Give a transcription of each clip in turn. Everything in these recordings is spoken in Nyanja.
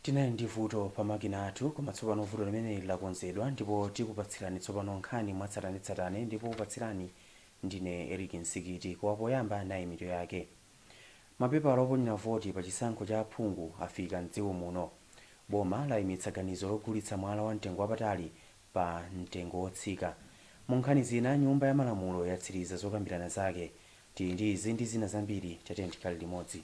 Tinali ndi vuto pa makina athu, koma tsopano vuto limeneli lakonzedwa ndipo tikupatsirani tsopano nkhani mwatsatanetsatane, ndipo kupatsirani ndine Eric Nsikiti. Koma poyamba, nayi mitu yake. Mapepala oponyera voti pa chisankho cha aphungu afika mdziko muno. Boma layimitsa ganizo logulitsa mwala wa mtengo wapatali pa mtengo wotsika. Mu nkhani zina, Nyumba ya Malamulo yatsiriza zokambirana zake. Tili ndi izi ndi zina zambiri, tatiyeni tikhale limodzi.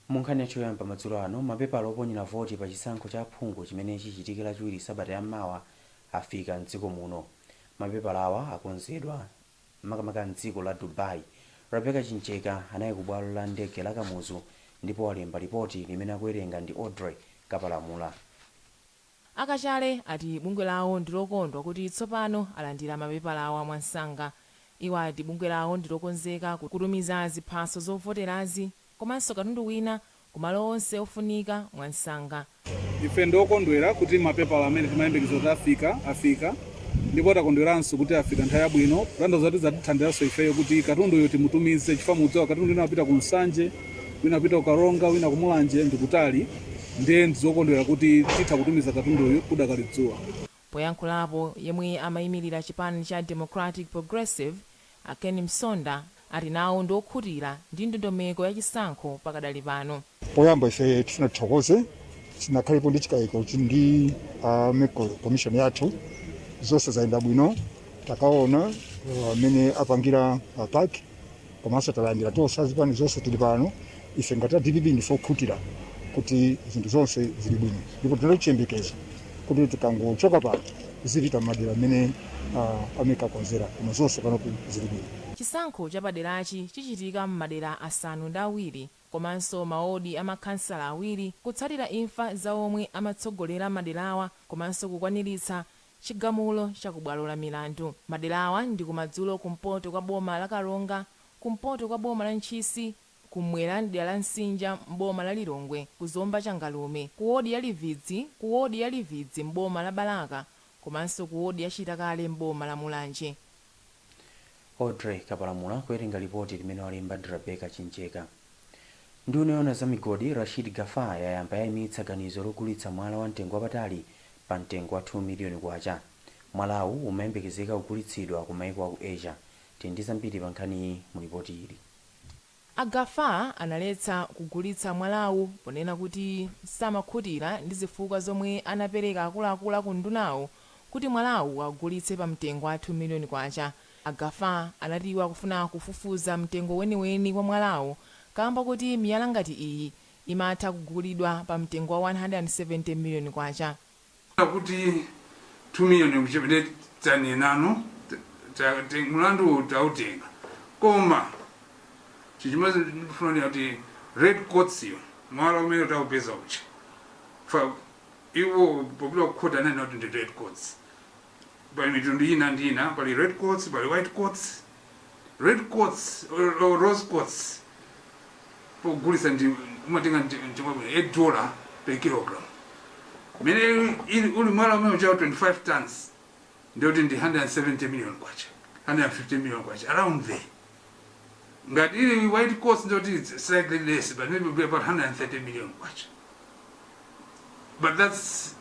Mu nkhani yathu yoyamba madzulo ano, mapepala oponyera voti pa chisankho cha aphungu chimene chichitike Lachiwiri sabata ya mawa afika mdziko muno. Mapepalawa akonzedwa makamaka mdziko la Dubai. Rebecca Chincheka anali ku bwalo la ndege la Kamuzu ndipo walemba lipoti limene akuwerenga ndi Audrey Kapalamula. A Kachale ati bungwe lawo ndilokondwa kuti tsopano alandira mapepalawa mwansanga. Iwo ati bungwe lawo ndilokonzeka kutumiza ziphaso zovoterazi komanso katundu wina kumalo onse ofunika mwansanga. Ife ndiokondwera kuti mapepala amene timayembekeza kuti afika, afika, ndipo takondweranso kuti afika nthawi yabwino, kutanthauza kuti zatithandizanso ifeyo kuti katunduyo timutumize, chifukwa mukudziwa katundu wina apita ku Nsanje, wina apita ku Karonga, wina ku Mulanje, ndi kutali, ndiye ndizokondwera kuti titha kutumiza katunduyu kudakali dzuwa. Poyankhulapo, yemwe amayimirira chipani cha Democratic Progressive, a Ken Msonda, ati nawo ndi okhutira ndi ndondomeko ya chisankho pakadali pano. Poyamba ife tifuna tithokoze, sinakhalepo ndi chikayiko ndi MEC commission yathu, zonse zayenda bwino. Takaona amene apangira pack, komanso talandira tonse azipani zonse tili pano. Ife ngati a DPP ndife okhutira kuti zinthu zonse zili bwino, ndipo tinali chiyembekezo kuti tikangochoka pano zipita m'madera amene a MEC akonzera, koma zonse panopo zili bwino. Chisankho chapaderachi chichitika m'madera 7 komanso mawodi a makhansala 2 kutsatira imfa za omwe amatsogolera maderawa komanso kukwaniritsa chigamulo cha kubwalo la milandu. Maderawa ndi kumadzulo kumpoto kwa boma la Karonga, kumpoto kwa boma la Ntchisi, kumwera mdera la Msinja m'boma la Lilongwe, ku Zomba Changalume, ku wodi ya Lividzi, ku wodi ya Lividzi m'boma la Balaka komanso ku wodi ya Chitakale m'boma la Mulanje. Audrey Kapalamula kuwerenga lipoti limene walemba ndi Rebecca Chincheka. Nduna yoona za migodi Rashid Gafar yayamba yayimitsa ganizo logulitsa mwala wa mtengo wapatali pa mtengo wa 2 miliyoni kwacha. Mwalawu umayembekezeka kugulitsidwa ku maiko aku Asia. Tili ndi zambiri pa nkhaniyi mu lipoti ili. A Gafar analetsa kugulitsa mwalawu ponena kuti samakhutira ndi zifukwa zomwe anapereka akuluakulu aku undunawu kuti mwalawu agulitse pa mtengo wa 2 miliyoni kwacha. A Gafar anati iwo akufuna kufufuza mtengo weniweni wa mwalawu kamba kuti miyala ngati iyi imatha kugulidwa pa mtengo wa 170 miliyoni kwacha. Kuti 2 million kuchepa, ndiye tanenano mulandu tautenga, koma chichimodzi ndifuna kuti red quartz yo, mwala umene taupeza ucha, fa iwo popita kukhota ananena kuti ndi red quartz. Pali mitundu ina ndi ina, pali red quartz, pali white quartz. Red quartz or rose quartz pogulitsa ndi umatenga mtengo wabwino, $8 per kilogram. Mene uli mwala umene uchawo 25 tons, ndiyoti ndi 170 million kwacha, 150 million kwacha, around there. Ngati ili white quartz, ndiyoti it's slightly less, but maybe be about 130 million kwacha. But that's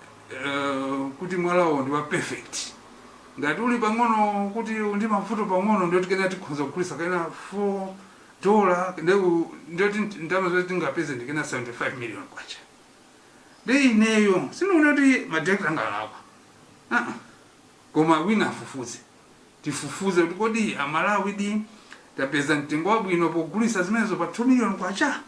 kuti mwalawo ndi wa perfect. Ngati uli pang'ono kuti ndi mavuto pang'ono, ndiyoti kena tikhoza kugulitsa kena $4, ndiyoti ndalama zoti tingapeze ndi kena 75 million kwacha. Ndi ineyo sindikuona kuti madirekta angalakwa, uh-uh. Koma wina afufuze, tifufuze kuti kodi Amalawi di tapeza mtengo wabwino pogulitsa zimenezo pa 2 million kwacha?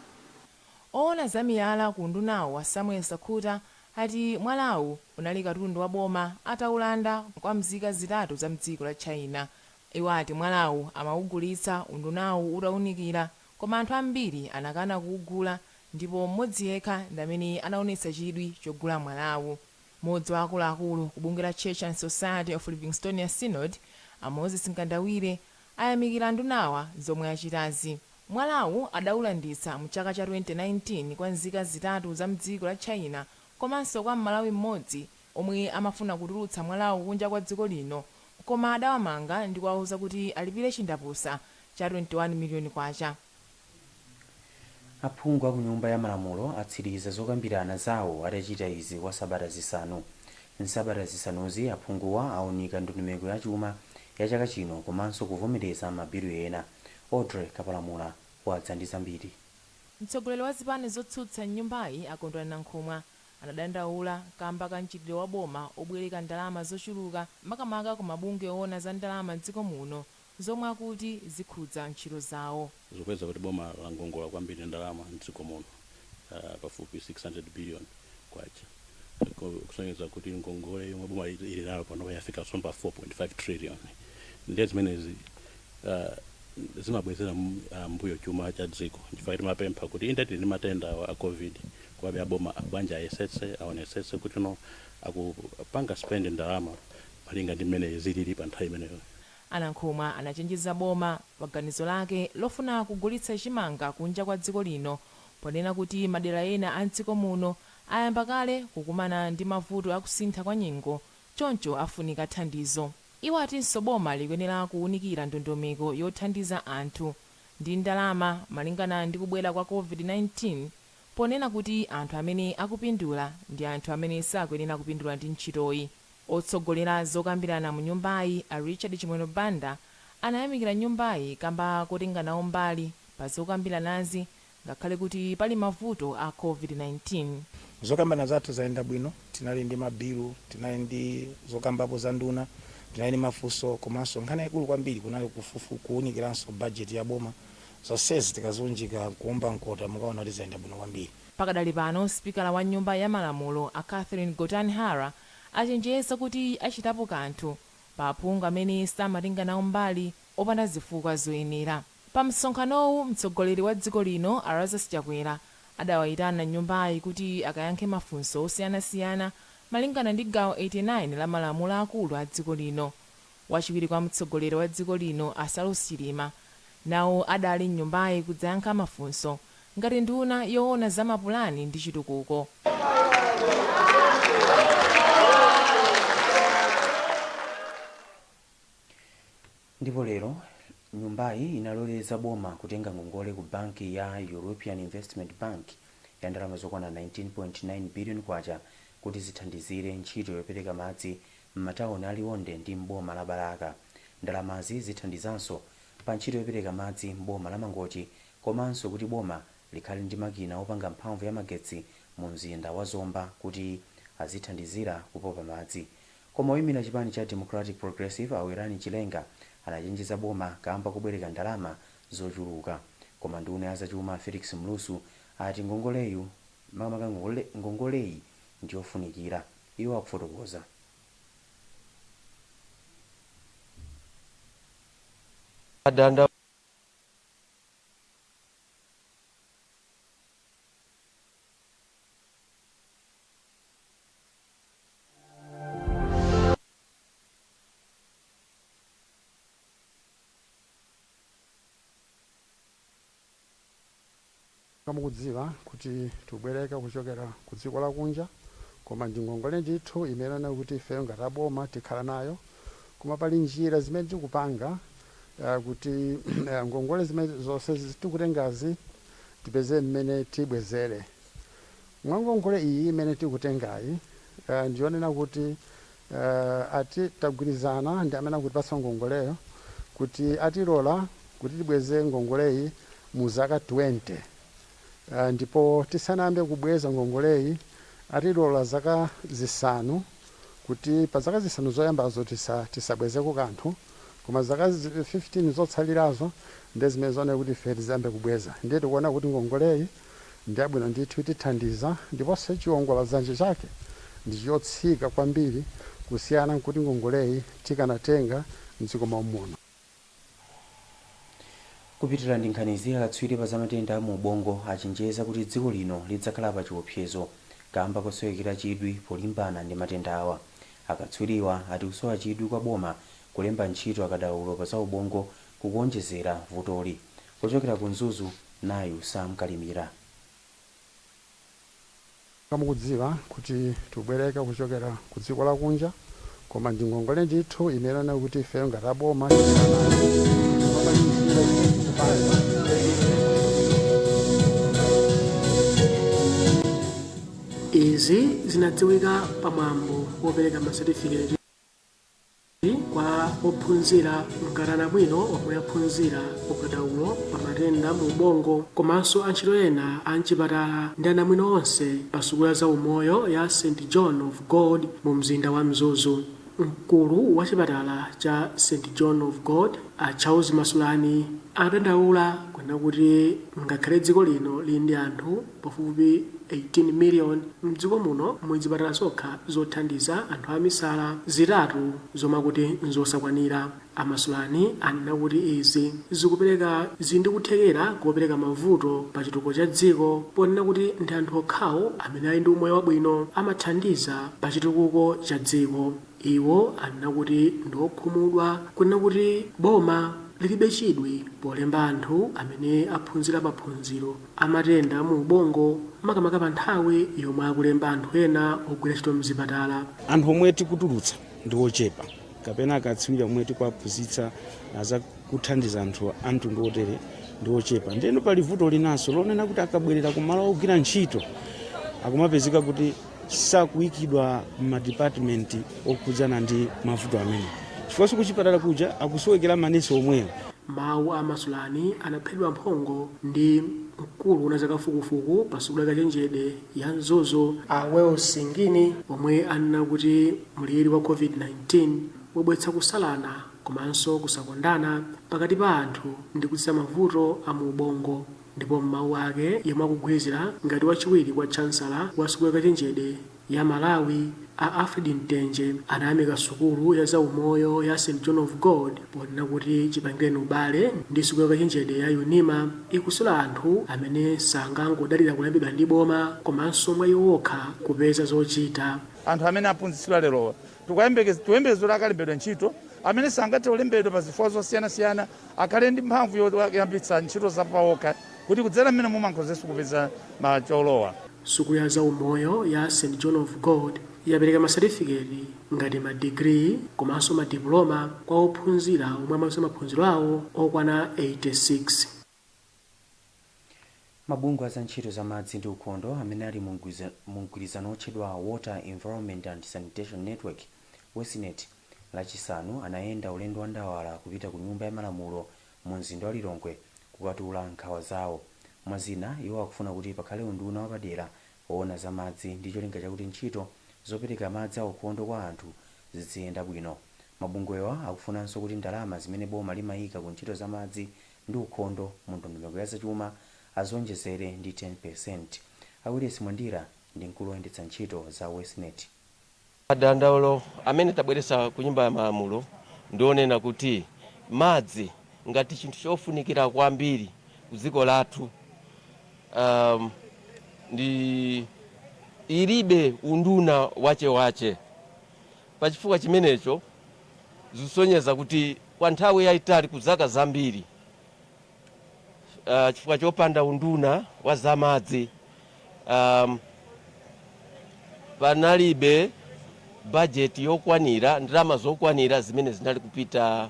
Oona za miyala ku undunawu a Samuel Sakhuta ati mwalawu unali katundu wa boma ataulanda kwa mzika zitatu za mdziko la China. Iwo ati mwalawu amawugulitsa undunawu utaunikira, koma anthu ambiri anakana kuwugula ndipo mmodzi yekha ndi amene anaonetsa chidwi chogula mwalawu. Mmodzi wa akuluakulu ku bungwe la Church and Society of Livingstonia Synod, a Moses Mkandawire, Ayamikira ndunawa zomwe achitazi. Mwalawu adawulanditsa mchaka cha 2019 kwa nzika zitatu za mdziko la China komanso kwa Mmalawi mmodzi omwe amafuna kutulutsa mwalawu kunja kwa dziko lino, koma adawamanga ndi kuwawuza kuti alipire chindapusa cha 21 miliyoni kwacha. Aphungu aku Nyumba ya Malamulo atsiriza zokambirana zawo atachita izi kwa sabata 5. Nsabata zisanuzi, aphunguwa aunika ndondomeko ya chuma ya chaka chino komanso kuvomereza mabilu ena. Audrey Kapalamula wadza ndi zambiri. Mtsogoleri wa zipani zotsutsa mnyumbayi, a Kondwani Nankhumwa, anadandaula kamba ka mchitidwe wa boma obwereka ndalama zochuluka, makamaka ku mabungwe owona za ndalama mdziko muno, zomwe akuti zikhudza ntchito zawo. Zikupeza kuti boma langongola kwambiri ndalama mdziko muno, pafupi 600 billion kwacha, kusonyeza kuti ngongole yomwe boma ili nayo pano yafika pa 4.5 trillion. Ndiye zimenezi zimabwezera mbuyo chuma cha dziko. Chifukwa timapempha kuti inde tili ndi matenda a COVID, komabe aboma bwanji ayesetse, aonesetse kuti no akupanga spend ndalama malinga ndi mmene zilili pa nthawi imeneyo. A Nankhumwa anachenjeza boma pa ganizo lake lofuna kugulitsa chimanga kunja kwa dziko lino, ponena kuti madera ena a mdziko muno ayamba kale kukumana ndi mavuto akusintha kwa nyengo, choncho afunika thandizo. Iwo atinso boma likuyenera kuwunikira ndondomeko yothandiza anthu ndi ndalama malingana ndi kubwera kwa COVID-19, ponena kuti anthu amene akupindula ndi anthu amene sakuyenera kupindula ndi ntchitoyi. Otsogolera zokambirana mu nyumbayi, a Richard Chimwendo Banda, anayamikira nyumbayi kamba kotenga nawo mbali pa zokambiranazi ngakhale kuti pali mavuto a COVID-19. Zokambirana zathu zayenda bwino. Tinali ndi mabilu, tinali ndi zokambapo za nduna, tinali ndi mafunso, komanso nkhani yayikulu kwambiri kunali kuwunikiranso bajeti ya boma. Zonsezi tikaziunjika, kuomba mkota, mukaona kuti zayenda bwino kwambiri. Pakadali pano, sipikala wa Nyumba ya Malamulo, a Catherine Gotani Hara, achenjeza kuti achitapo kanthu pa aphungu amene samatenga nawo mbali opanda zifukwa zoyenera. Pa msonkhanowu, mtsogoleri wa dziko lino, a Lazarus Chakwera, adawayitana nyumbayi kuti akayankhe mafunso osiyanasiyana malingana ndi gawo 89 la malamulo akulu a dziko lino. Wachiwiri kwa mtsogoleri wa dziko lino, a Saulos Chilima, nawo adali mnyumbayi kudzayankha mafunso ngati nduna yoona za mapulani ndi chitukuko. Ndipo lero nyumbayi inaloleza boma kutenga ngongole ku banki ya European Investment Bank ya ndalama zokwana 19.9 billion kwacha kuti zithandizire ntchito yopereka madzi m'matawuni a Liwonde ndi mboma la Balaka. Ndalamazi zithandizanso pa ntchito yopereka madzi mboma la Mangochi komanso kuti boma likhale ndi makina opanga mphamvu ya magetsi mu mzinda wa Zomba kuti azithandizira kupopa madzi. Koma oyimira chipani cha Democratic Progressive, a Werani Chilenga, anachenjeza boma kamba kubwereka ndalama zochuluka. Koma nduna ya zachuma, Felix Mlusu, ati ngongoleyu makamaka ngongoleyi ndiyofunikira. Iwo akufotokoza. Adanda. Mukudziwa kuti tibwereka kuchokera ku dziko lakunja, koma ndi ngongole ndithu imene kuti ifeyo ngati aboma tikhala nayo. Koma pali njira zimene tikupanga kuti ngongole zimene zonse tikutengazi tipeze mmene tibwezere. Mwa ngongole iyi imene tikutengayi, ndiyonena kuti ati tagwirizana ndi amene akutipatsa ngongoleyo kuti atilola kuti tibweze ngongoleyi mu zaka 20, ndipo tisanayambe kubweza ngongoleyi atilola zaka 5, kuti pa zaka 5 zoyambazo tisabwezeko kanthu, koma zaka 15 zotsalirazo ndi zimene zooneka kuti ife tiziyambe kubweza. Ndiye tikuona kuti ngongoleyi ndi abwino ndithu, itithandiza, ndiponso chiwongola dzanja chake ndi chotsika kwambiri kusiyana nkuti ngongoleyi tikanatenga mdziko muno. Kupitira ndi nkhanizi, akatswiri pa zamatenda mu ubongo achenjeza kuti dziko lino lidzakhala pa chiopsezo kamba kosowekera chidwi polimbana ndi matenda awa. Akatswiriwa ati kusowa chidwi kwa boma kulemba ntchito akadaulo pa za ubongo. Kukuonjezera vutoli. Kuchokera ku Mzuzu, nayu Sam Kalimira. Mukudziwa kuti tibwereka kuchokera ku dziko lakunja, koma ndi ngongole ndithu imene kuti ifeyo ngati aboma tikhala nayo. Koma pali njira zimene tikupanga. Izi zinadziwika pamwambo wopereka masetifiketi kwa ophunzira mkatana bwino omwe aphunzira ukadaulo pa matenda mu ubongo, komanso antchito ena a mchipatala ndi anamwino onse pa sukulu ya zaumoyo ya St John of God mu mzinda wa Mzuzu. Mkulu wa chipatala cha St John of God, a Charles Masulani, anadandaula kunena kuti ngakhale dziko lino lili ndi anthu pafupifupi 18 million, mdziko muno muli zipatala zokha zothandiza anthu amisala zitatu zomwe akuti nzosakwanira. Amasulani anena kuti izi zikupereka zili ndi kuthekera kopereka mavuto pa chitukuko cha dziko, ponena kuti ndi anthu okhawo amene ali ndi umoyo wabwino amathandiza pa chitukuko cha dziko. Iwo anena kuti ndi okhumudwa kunena kuti boma lilibe chidwi polemba anthu amene aphunzira maphunziro amatenda mu ubongo, makamaka pa nthawi yomwe akulemba anthu ena ogwira ntchito mzipatala. Anthu omwe tikutulutsa ndi ochepa, kapena akatswiri omwe tikuwaphunzitsa azakuthandiza anthu a mtundu otere ndi ochepa. Ndeno pali vuto linanso lonena kuti akabwerera kumalo ogwira ntchito akumapezeka kuti sakuyikidwa m'madipatimenti okhudzana ndi mavuto amene, chifukwa kuchipatala kuja akusowekera manesi omwewo. Mawu a Masulani anaphedwa mphongo ndi mkulu wa zakafukufuku pa sukulu ya kachenjede ya Mzuzu, a Wells Singini, omwe anena kuti mliri wa COVID-19 wabweretsa kusalana komanso kusakondana pakati pa anthu ndi kudzetsa mavuto a mu ubongo. Ndipo m'mawu ake, yemwe akugwirizira ngati wachiwiri kwa chancellor wa sukulu ya kachenjede ya Malawi, a Alfred Mtenje, anayamika sukulu ya zaumoyo ya St John of God ponena kuti chipangireni ubale ndi sukulu ya kachenjede ya UNIMA ikusula anthu amene sangangodalira kulembedwa ndi boma, komanso mwa iwo okha kupeza zochita. Anthu amene aphunzitsidwa lerowa tikuyembekeza kuti akalembedwa ntchito. Amene sangathe kulembedwa pa zifukwa zosiyanasiyana akhale ndi mphamvu yoyambitsa ntchito zapaokha, kuti kudzera mmene mumankhozenso kupeza macholowa. Sukulu ya zaumoyo ya St John of God yapereka masatifiketi ngati madigiri komanso madiploma kwa ophunzira omwe amaliza maphunziro awo okwana 86. Mabungwe a ntchito za madzi ndi ukhondo amene ali mu mgwirizano otchedwa Water Environment and Sanitation Network, WESNET, Lachisanu anayenda ulendo wa ndawala kupita ku Nyumba ya Malamulo mu mzinda wa Lilongwe kukatula nkhawa zawo. Mwazina, iwo akufuna kuti pakhale unduna wapadera woona za madzi ndi cholinga chakuti ntchito zopereka madzi aukhondo kwa anthu ziziyenda bwino. Mabungwewa akufunanso kuti ndalama zimene boma limayika ku ntchito za madzi ndi ukhondo mu ndondomeko ya zachuma azonjezere ndi 10%. Awilesi Mwandira ndi mkulu woyendetsa ntchito za WESNET. Madandaulo amene tabweretsa ku Nyumba ya Malamulo ndionena kuti madzi ngati chinthu chofunikira kwambiri ku dziko lathu ndi ilibe unduna wachewache. Pachifukwa chimenecho zikusonyeza kuti kwa nthawi yayitali, ku zaka zambiri, chifukwa chopanda unduna wa zamadzi, panalibe bajeti yokwanira, ndalama zokwanira zimene zinali kupita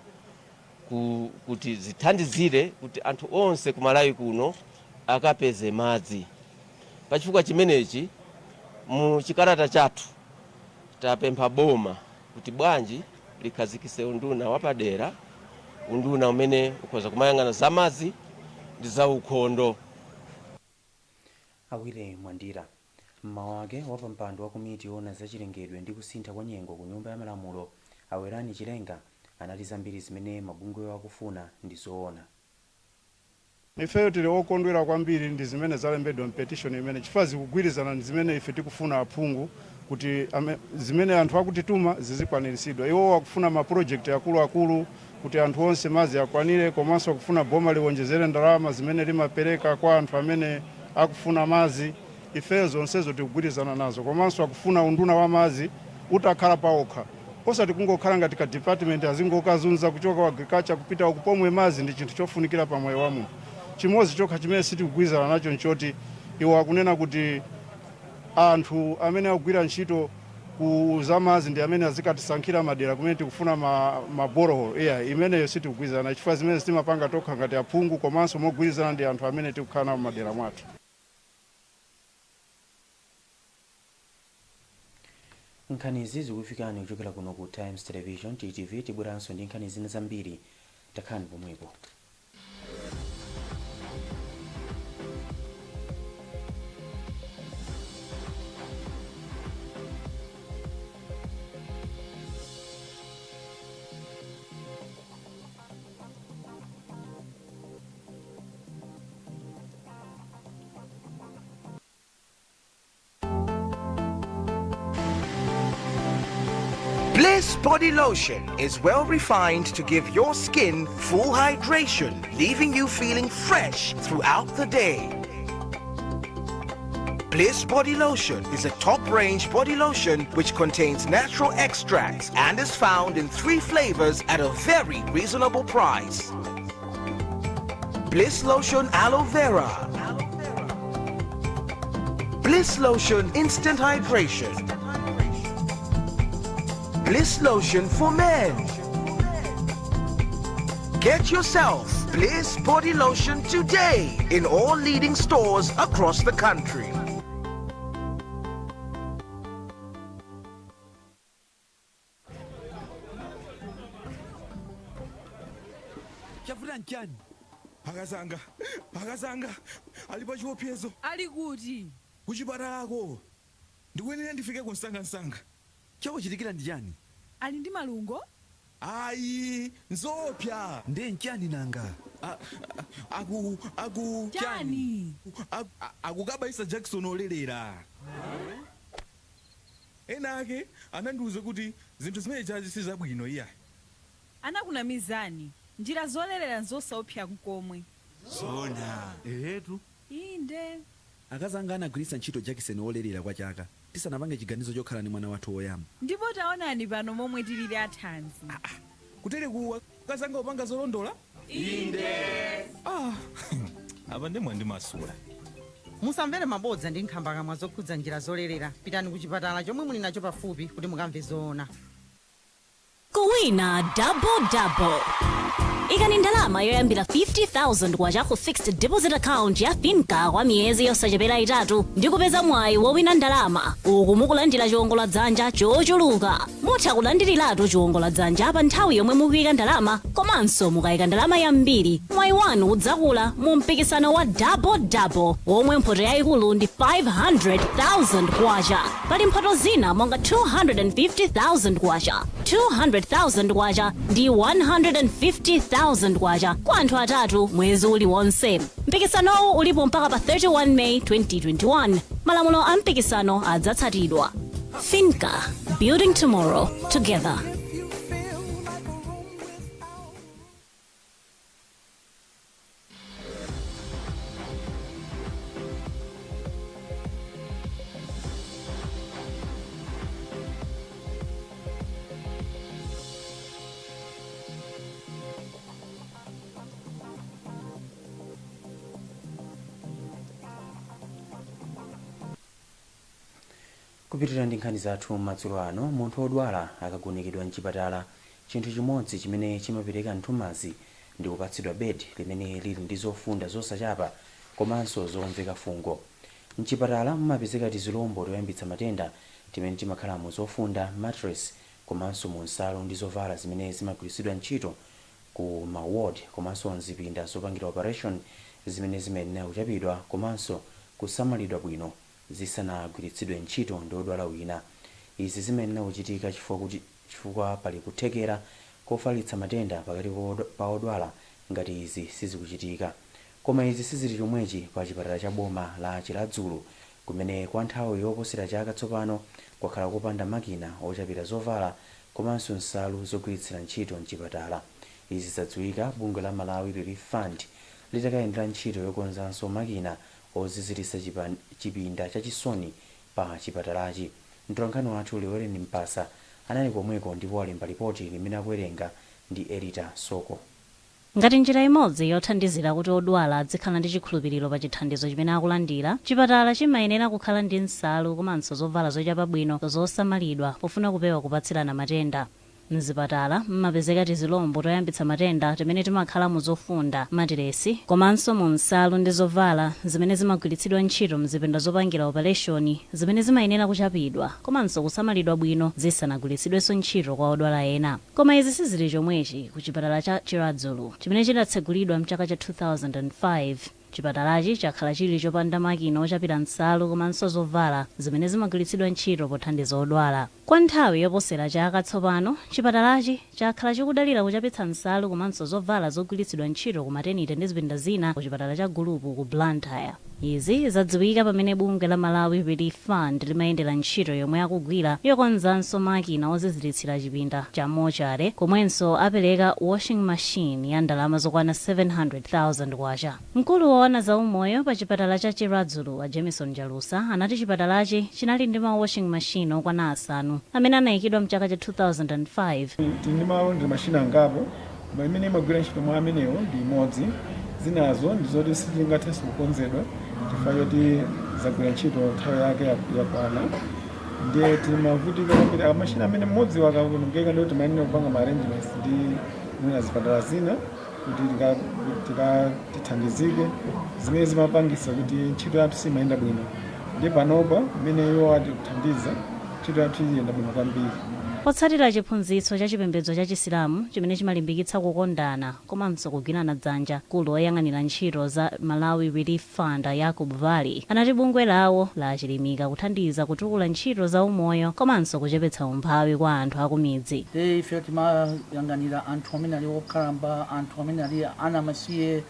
kuti zithandizire kuti anthu onse ku Malawi kuno akapeze madzi. Pachifukwa chimenechi, mu chikalata chathu tapempha boma kuti bwanji likhazikitse unduna wapadera, unduna umene ukhoza kumayang'ana zamadzi ndi zaukhondo. Awire Mwandira. Mmawu ake, wapampando wa komiti yoona zachilengedwe ndi kusintha kwa nyengo ku Nyumba ya Malamulo, Awerani Chilenga, anati zambiri zimene mabungwewo akufuna ndi zoona. Ifeyo tili okondwera kwambiri ndi zimene zalembedwa m'petition imene, chifukwa zikugwirizana ndi zimene ife tikufuna aphungu, kuti zimene anthu akutituma zizikwaniritsidwa. Iwo akufuna mapulojekiti akuluakulu kuti anthu onse madzi akwanire, komanso akufuna boma liwonjezere ndalama zimene limapereka kwa anthu amene akufuna madzi. Ifeyo zonsezo tikugwirizana nazo, komanso akufuna unduna wa madzi utakhala paokha. Osati kungokhala ngati ka department azingokazunza kuchoka ku agriculture kupita uku, pomwe madzi ndi chinthu chofunikira pa moyo wa munthu. Chimodzi chokha chimene sitikugwirizana nacho nchoti iwo akunena kuti anthu amene akugwira ntchito ku zamazi ndi amene azikatisankhira madera kumene tikufuna ma borehole. Iya, imeneyo sitikugwirizana, chifukwa zimene timapanga tokha ngati aphungu komanso mogwirizana ndi anthu amene tikukhala nawo madera mwathu. Nkhanizi zikufikani kuchokera kuno ku Times Television, TTV. Tibweranso ndi nkhani zina zambiri, takhalani pomwepo. Bliss Body Lotion is well refined to give your skin full hydration, leaving you feeling fresh throughout the day. Bliss Body Lotion is a top-range body lotion which contains natural extracts and is found in 3 flavors at a very reasonable price. Bliss Lotion Aloe Vera, Bliss Lotion Instant Hydration, Bliss Lotion for Men. Get yourself Bliss Body Lotion today in all leading stores across the country. Chavuta nchani? Akazanga, akazanga ali pa chiopsezo. Ali kuti? Kuchipatalako, ndikuyenera ndifike kumsangamsanga. Chakuchitikira ndi chani? Ali ndi malungo? Ayi, nzopsa. Ndiye nchani nanga? Aku aku Chani? Akukabaisa jakisoni olerera. Ena ake anandiuza kuti zinthu zimene chazi sizabwino, iya. Anakunamizani. Njira zolerera nzosaopsa nkomwe. Zona? Ehetu. Inde. Akazanga anagwiritsa ntchito jakisoni olerera kwa chaka tisanapange chiganizo chokhala ndi mwana wathu woyamba. Ndipo taonani pano momwe tilili athanzi. Kutere kuwa akazanga upanga zolondola? Inde. Ah, apa ndemwe ndimasula. Musamvere mabodza ndi nkhambakamwa zokhudza njira zolerera. Pitani ku chipatala chomwe muli nacho pafupi kuti mukamve zoona. Kuwina double double. Ikani ndalama yoyambira 50,000 kwacha ku fixed deposit account ya Finca kwa miyezi yosachepera 3 ndi kupeza mwayi wowina ndalama, uku mukulandira chiwongoladzanja chochuluka. Mutha kulandiriratu chiwongoladzanja pa nthawi yomwe mukuyika ndalama, komanso mukayika ndalama yambiri mwayi wanu udzakula mu mpikisano wa double double womwe mphoto yayikulu ndi 500,000 kwacha. Pali mphoto zina monga 250,000 kwacha, 200,000 kwacha ndi 150,000 kwacha kwa anthu atatu mwezi uliwonse. Mpikisanowu ulipo mpaka pa 31 May 2021. Malamulo a mpikisano adzatsatidwa. Finca, building tomorrow together. Kupitirira ndi nkhani zathu madzulo ano, munthu wodwala akagonekedwa mchipatala, chinthu chimodzi chimene chimapereka nthumazi ndi kupatsidwa bedi limene lili ndi zofunda zosachapa komanso zomveka fungo. Mchipatala mumapezeka tizilombo toyambitsa matenda timene timakhala mu zofunda, mattress komanso mu nsalu ndi zovala zimene zimagwiritsidwa ntchito ku ma ward komanso mzipinda zopangira operation, zimene zimayenera kuchapidwa komanso kusamalidwa bwino zisanagwiritsidwe ntchito ndi odwala wina. Izi zimayenera kuchitika chifukwa pali kuthekera kofalitsa matenda pakati pa odwala ngati izi sizikuchitika. Koma izi sizili chomwechi pa chipatala cha boma la Chiradzulu, kumene kwa nthawi yoposera chaka tsopano kwakhala kopanda makina ochapira zovala komanso nsalu zogwiritsira ntchito mchipatala. Izi zadziwika bungwe la Malawi Relief Fund litakayendera ntchito yokonzanso makina oziziritsa chipinda chachisoni pa chipatalachi. Mtolankhani wathu Liwereni Mpasa Anali komweko ndipo walemba lipoti limene akuwerenga ndi Elita Soko. Ngati njira imodzi yothandizira kuti odwala adzikhala ndi chikhulupiriro pa chithandizo chimene akulandira, chipatala chimayenera kukhala ndi nsalu komanso zovala zochapa bwino zosamalidwa pofuna kupewa kupatsirana matenda. Mzipatala mmapezeka tizilombo toyambitsa matenda timene timakhala mu zofunda, matiresi komanso mu nsalu ndi zovala zimene zimagwiritsidwa ntchito mzipinda zopangira opaleshoni zimene zimayenera kuchapidwa komanso kusamalidwa bwino zisanagwiritsidwenso ntchito kwa odwala ena. Koma izi sizili chomwechi ku chipatala cha Chiradzulu chimene chidatsegulidwa mchaka cha 2005. Chipatalachi chakhala chili chopanda makina ochapira nsalu komanso zovala zimene zimagwiritsidwa ntchito pothandiza odwala. Kwa nthawi yoposera chaka tsopano, chipatalachi chakhala chikudalira kuchapitsa nsalu komanso zovala zogwiritsidwa ntchito ku maternity ndi zipinda zina ku chipatala cha Gulupu ku Blantyre. Izi zadziwika pamene bungwe la Malawi Relief Fund limayendera ntchito yomwe akugwira yokonzanso makina oziziritsira chipinda cha mortuary komwenso apereka washing machine ya ndalama zokwana K700,000. Mkulu woona za umoyo pa chipatala cha Chiradzulu a Jameson Jalusa anati chipatalachi chinali ndi ma washing machine okwana asanu amene anayikidwa mchaka cha 2005. Tili ndi ma laundry machine angapo, koma imene imagwira ntchito mwa amenewo ndi imodzi. Zinazo ndi zoti sizingathenso kukonzedwa chifukwa choti zagwira ntchito nthawi yake yakwana. Ndiye timavutika kwambiri mashini amene mmodzi wakaonongeka, ndiye timayenera kupanga ma arrangements ndi mwina zipatala zina kuti tithandizike, zimene zimapangisa kuti ntchito yathu simayenda bwino. Ndiye panopa mmene iwo atithandiza, ntchito yathu iyenda bwino kwambiri. Potsatira chiphunzitso cha chipembedzo cha Chisilamu chimene chimalimbikitsa kukondana komanso kugwirana dzanja, mkulu woyang'anira ntchito za Malawi Relief Fund a Yakub Vali anati bungwe lawo lachilimika kuthandiza kutukula ntchito za umoyo komanso kuchepetsa umphawi kwa anthu akumidzi. Nde ife timayang'anira anthu amene ali okalamba, anthu amene ali ana amasiye,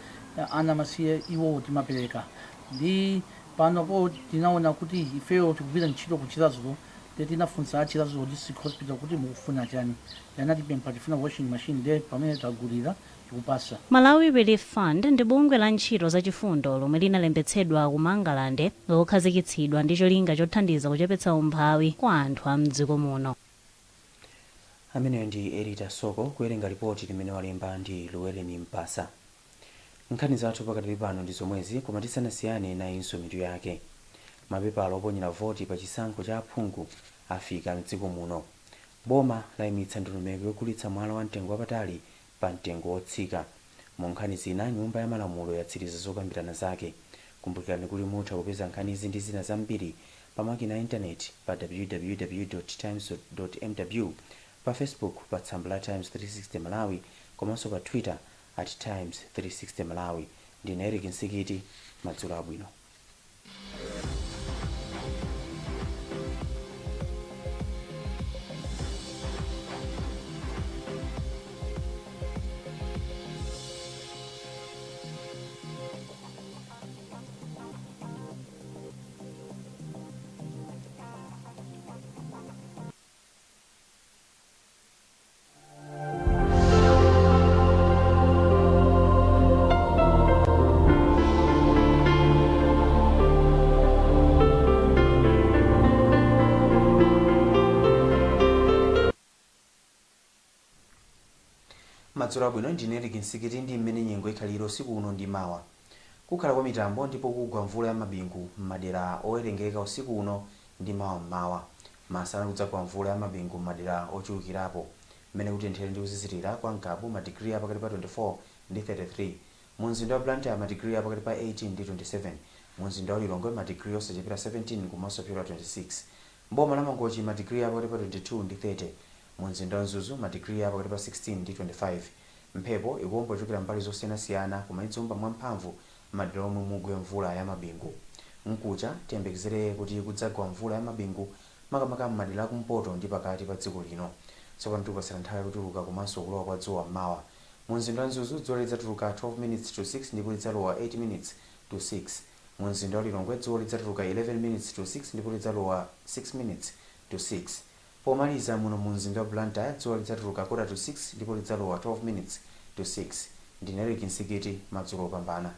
ana amasiye iwowo timapereka. Ndi panopo tinaona kuti ifeyo tikugwira ntchito ku Chiradzulu, nde tinafunsa a Chiradzulu District Hospital kuti mukufuna chani, nde anatipempha tifuna washing machine, nde pamene tagulira tikupasa. Malawi Relief Fund ndi bungwe la ntchito za chifundo lomwe linalembetsedwa ku Mangalande lokhazikitsidwa ndi cholinga chothandiza kuchepetsa umphawi kwa anthu a mdziko muno. Ameneyo ndi Elita Soko kuwerenga lipoti limene walemba ndi Luweleni Mpasa. Nkhani zathu pakadali pano ndi zomwezi, koma tisanasiyane nayinso mitu yake. Mapepala oponyera voti pa chisankho cha aphungu afika mdziko muno. Boma laimitsa ndondomeko yogulitsa mwala wa mtengo wapatali pa mtengo wotsika. Mu nkhani zina, nyumba ya malamulo yatsiriza zokambirana zake. Kumbukirani kuti mutha kupeza nkhanizi ndi zina zambiri pa makina a intaneti pa www.times.mw, pa Facebook pa tsamba la Times 360 Malawi komanso pa Twitter at Times 360 Malawi. Ndine Eric Nsikiti, madzulo abwino. Madzulo abwino, ndine Eric Nsikiti ndi mmene nyengo ikhalire usiku uno ndi mawa. Kukhala kwa mitambo ndipo kugwa mvula ya mabingu m'madera owerengeka usiku uno ndi mawa m'mawa. Masana kudzagwa mvula ya mabingu m'madera ochulukirapo. Mmene kutenthere ndi kuzizirira, kwa Ngabu madigiri a pakati pa 24 ndi 33, mu mzinda wa Blantyre madigiri a pakati pa 18 ndi 27, mu mzinda wa Lilongwe madigiri osachepera 17 koma osapyola 26, m'boma la Mangochi madigiri a pakati pa 22 ndi 30, mu mzinda wa Mzuzu madigiri a pakati pa 16 ndi 25. Mphepo ikuomba kuchokera mbali zosiyanasiyana koma idziomba mwamphamvu m'madera omwe mugwe mvula ya mabingu. Mkucha, tiyembekezere kuti kudzagwa mvula ya mabingu makamaka m'madera a kumpoto ndi pakati pa dziko lino. Tsopano tikupatsirani nthawi ya kutuluka komanso kulowa kwa dzuwa m'mawa. Mu mzinda wa Mzuzu, dzuwa lidzatuluka 12 minutes to 6 ndipo lidzalowa 8 minutes to 6. Mu mzinda wa Lilongwe, dzuwa lidzatuluka 11 minutes to 6 ndipo lidzalowa 6 minutes to 6. Pomaliza, muno mu mzinda wa Blantyre, dzuwa lidzatuluka quarter to 6 ndipo lidzalowa 12 minutes to 6. Ndine Eric Nsikiti, madzulo opambana.